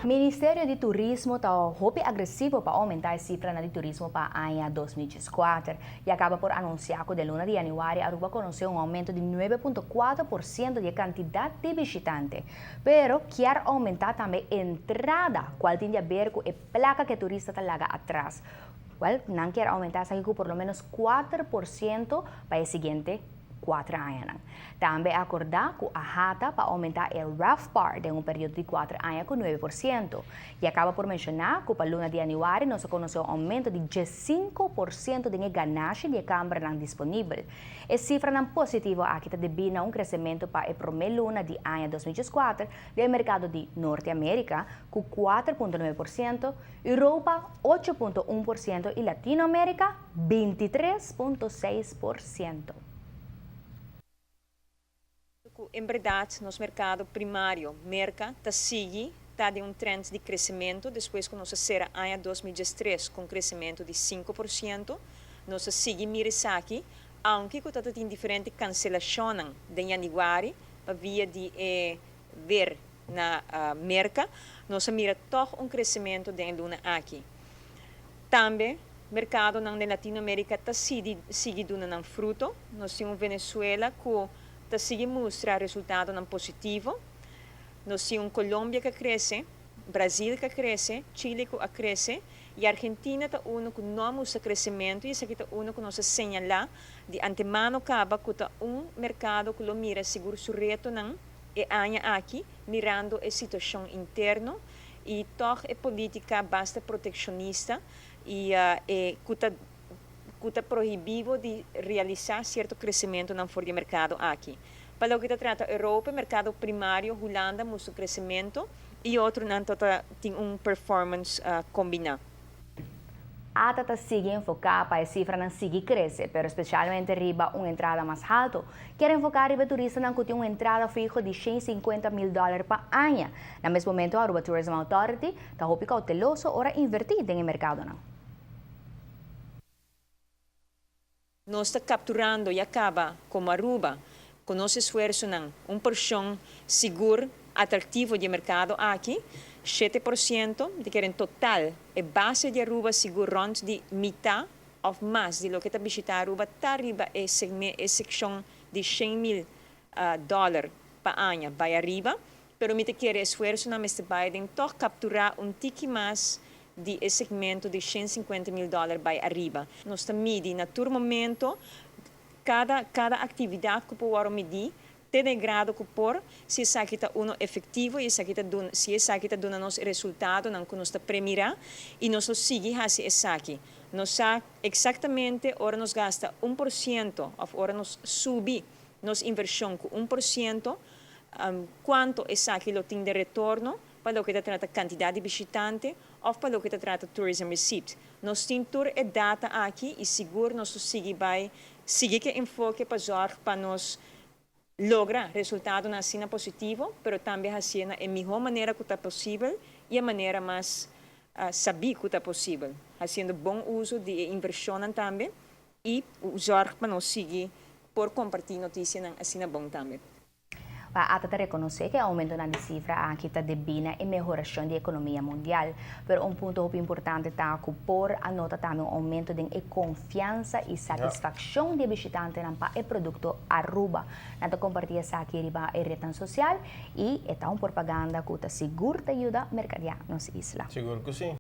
Ministerio di Turismo ta hopi agresivo pa aumenta e cifranan di turismo pa aña 2014 y a caba por anuncia cu den luna di januari Aruba a conoce un aumento di 9.4% di e cantidad di bishitante. Pero kier aumenta tambe entrada cual tin di haber cu e placa cu e turista ta laga atras. Wel, nan kier aumenta esaki cu por lo menos 4% pa e siguiente 4 añanan. Tambe a acorda cu AHATA pa aumenta e RevPAR den un periodo di 4 aña cu 9%. Y a caba por menciona cu pa luna di januari nos a conoce un aumento di 15% den e ganashi di e cambernan disponibel. E cifranan positivo aki ta debi na un crecemento pa e prome luna di aña 2014 den e mercado di Norte America cu 4.9%, Europa 8.1% y Latino America 23.6%. Cu en berdad nos mercado primario, Merca, ta sigui ta den un trend di crecemento despues cu nos a cera aña 2013 cu un crecemento di 5%. Nos a sigui mira esaki, aunke cu tin diferente cancelacion den januari pa via di e weer na Merca, nos a mira toch un crecemento den luna aki. Tambe, mercadonan di Latinoamerica ta sigui duna nan fruto. Nos tin Venezuela cu ta sigui mustra resultadonan positivo. Nos tin Colombia cu a crece, Brasil cu a crece, Chile cu a crece y Argentina ta uno cu no a mustra crecemento y esaki ta uno cu nos a señala di antemano caba cu ta un mercado cu lo mira sigur su retonan e aña aki, mirando e situacion interno y toch e politica basta proteccionista y e cu ta prohibido di realisa cierto crecementonan for di mercado aki. Pa loke ta trata Europa, mercado primario, Hulanda, mustra crecemento y otronan tin un performance combina. ATA ta sigui enfoca pa e cifranan sigui crece, pero especialmente riba un entrada mas halto. Kier enfoca riba turistanan cu tin un entrada fiho di 150 mil dollar pa aña. Na mes momento, Aruba Tourism Authority ta hopi cauteloso ora inverti den e mercadonan. Nos ta capturando y caba como Aruba, cu nos esfuersonan, un porcion sigur atractivo di mercado aki, 7%, di cu en total e base di Aruba sigur rond di mitar of mas di loke ta bishita Aruba ta riba e seccion di 100 mil dollar pa aña bay ariba, pero mi ta kere esfuersonan mester bay den toch captura un tiki mas di e segmento di 150 mil dollar bay ariba. Nos ta midi na tur momento cada actividad cu por midi, te den grado cu por, si esaki ta uno efectivo y esaki ta duna, si esaki ta duna nos resultadonan cu nos ta premira y nos sigui haci esaki. Nos sa exactamente ora nos gasta 1% of ora nos subi nos inversion cu 1%, cuanto esaki lo tin di retorno pa loke ta trata cantidad di bishitante of pa loke ta trata tourism receipt. Nos tin tur e data aki y sigur nos sigui bay sigui cu enfoke pa zorg pa nos logra resultadonan asina positivo, pero tambe haciendo e mihor manera cu ta posibel y e manera mas sabi cu ta posibel, haciendo bon uso di inversion tambe y zorg pa nos sigui por comparti noticianan asina bon tambe. ATA ta reconoce cu e aumento na cifra aki ta debi na e mehoracion di economia mundial, pero un punto hopi importante ta cu por a nota tambe un aumento di confiansa y satisfaccion di bishitantenan pa e producto Aruba. Nan ta comparti esaki riba e red social y ta un propaganda cu ta sigur ta yuda mercadea nos isla. Sigur cu si.